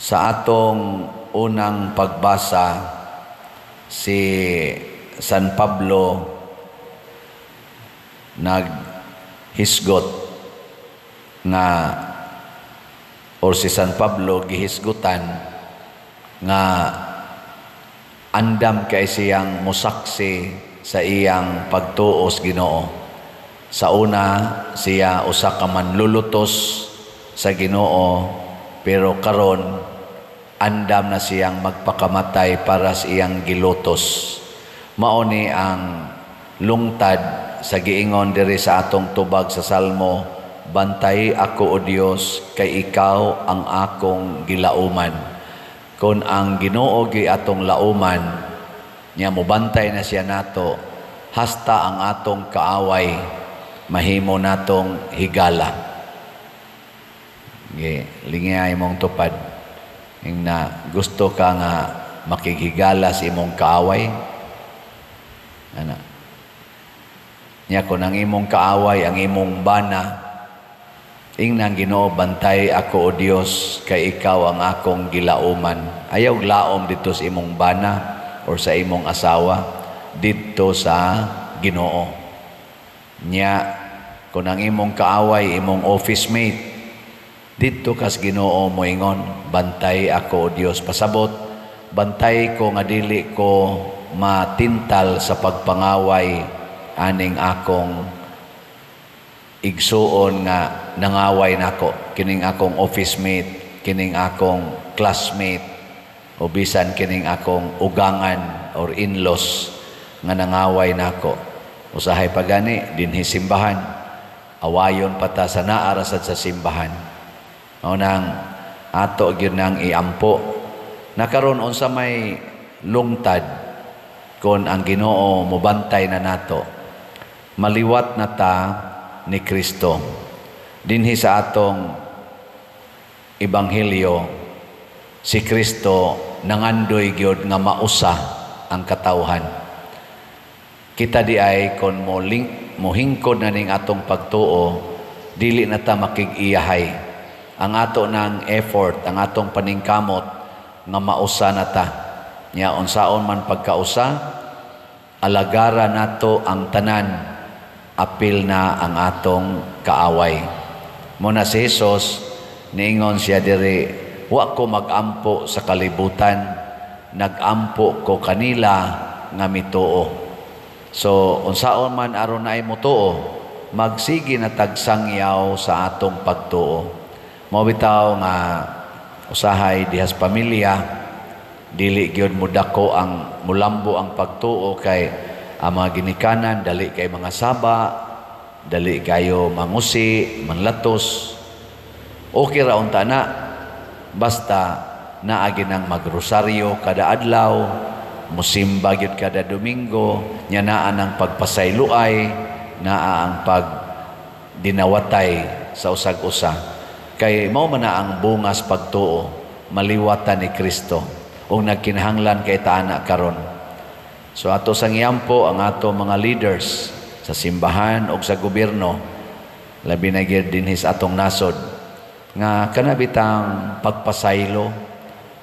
Sa atong unang pagbasa, si San Pablo naghisgot nga, or si San Pablo gihisgutan nga andam kay siyang musaksi sa iyang pagtuo sa Ginoo. Sa una, siya usa ka manlulutos sa Ginoo, pero karon andam na siyang magpakamatay para sa iyang gilutos. Mao ni ang lungtad sa giingon diri sa atong tubag sa Salmo, "Bantay ako, O Dios, kay ikaw ang akong gilauman." Kung ang Ginoo gi atong lauman, nya mobantay na siya nato hasta ang atong kaaway mahimo natong higala. Ge, lingay imong tupad. Ing na gusto ka nga makighigala sa imong kaaway. Ana. Nya kung ang imong kaaway ang imong bana, ingnan Ginoo, "Bantay ako, O Dios, kay ikaw ang akong gilauman." Ayaw laom dito sa imong bana or sa imong asawa, didto sa Ginoo. Nya kung ang imong kaaway imong office mate, didto kas Ginoo moingon, "Bantay ako, O Dios." Pasabot, bantay ko nga dili ko matintal sa pagpangaway aning akong igsuon nga nangaway nako, kining akong office mate, kining akong classmate, o bisan kining akong ugangan or in-laws nga nangaway nako. Usahay pa gani dinhi simbahan, awayon pa ta sa naa ra sad sa simbahan. Mao nang ato gyud nang iampo na karon unsa may lungtad kon ang Ginoo mobantay na nato, maliwat na ta ni Kristo. Dinhi sa atong ebanghelyo, si Kristo nangandoy gyud nga mausa ang katawhan. Kita di ay kon mo link mohingkod na ning atong pagtuo, dili na ta makig-iyahay. Ang ato ng effort, ang atong paningkamot nga mausa na ta. Nya unsaon man pagkausa, alagara nato ang tanan, apil na ang atong kaaway. Muna si Jesus, niingon siya diri, "Wa ko magampo sa kalibutan, nagampo ko kanila nga mituo." So unsaon man aron naay motuo, magsige na tag sangyaw sa atong pagtuo. Mao bitaw nga usahay dihas pamilya dili gyud mudako ang mulambo ang pagtuo, kay ang mga ginikanan dali kay mga saba, dali kayo mangusi, manlatos. Okay ra unta na basta naagi nang magrosaryo kada adlaw, musimba gyud kada Domingo, nya naa nang pagpasayloay, naa ang pag dinawatay sa usag-usa, kay mao man na ang bungas pagtuo, maliwatan ni Kristo ug nagkinahanglan kay ta ana karon. So ato sang iampo ang ato mga leaders sa simbahan ug sa gobyerno, labi na gyud dinhi sa atong nasod, nga kana bitang pagpasaylo,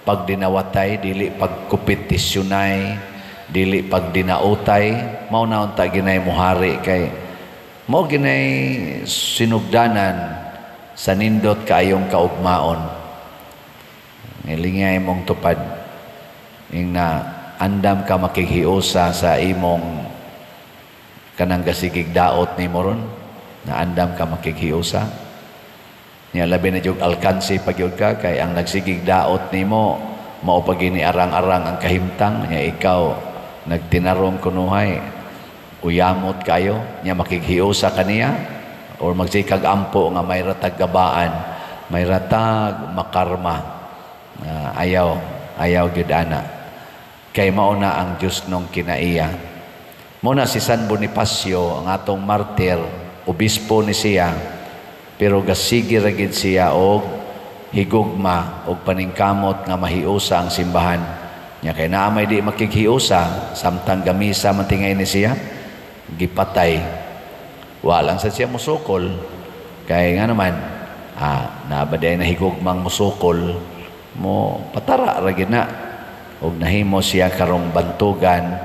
pagdinawatay, dili pagkompetisyonay, dili pagdinautay, mao na unta ginay muhari, kay mao ginay sinugdanan sa nindot kaayong kaugmaon. Ngilingay mong tupad ing na andam ka makighiusa sa imong kanang gasigig daot nimo ron, na andam ka makighiusa niya, labi na jud alkansi pa gyud ka, kay ang nagsigig daot nimo mao pa gini arang-arang ang kahimtang niya, ikaw nagtinarong kunuhay, uyamot kayo niya, makighiusa kaniya or magsikag ampo nga may ratag gabaan, may ratag makarma. Ayaw, ayaw gyud ana, kay mao na ang Dios nung kinaiya. Mao na si San Bonifacio, ang atong martir, obispo ni siya, pero gasige ra gid siya og higugma og paningkamot nga mahiusa ang simbahan nya, kay naa may di makighiusa samtang gamisa man tingay ni siya, gipatay. Walang sa siya musukol, kay nga naman naa ba day nahigugmang musukol. Mo patara ra gyud na ug nahimo siya karong bantugan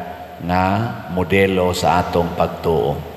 nga modelo sa atong pagtuo.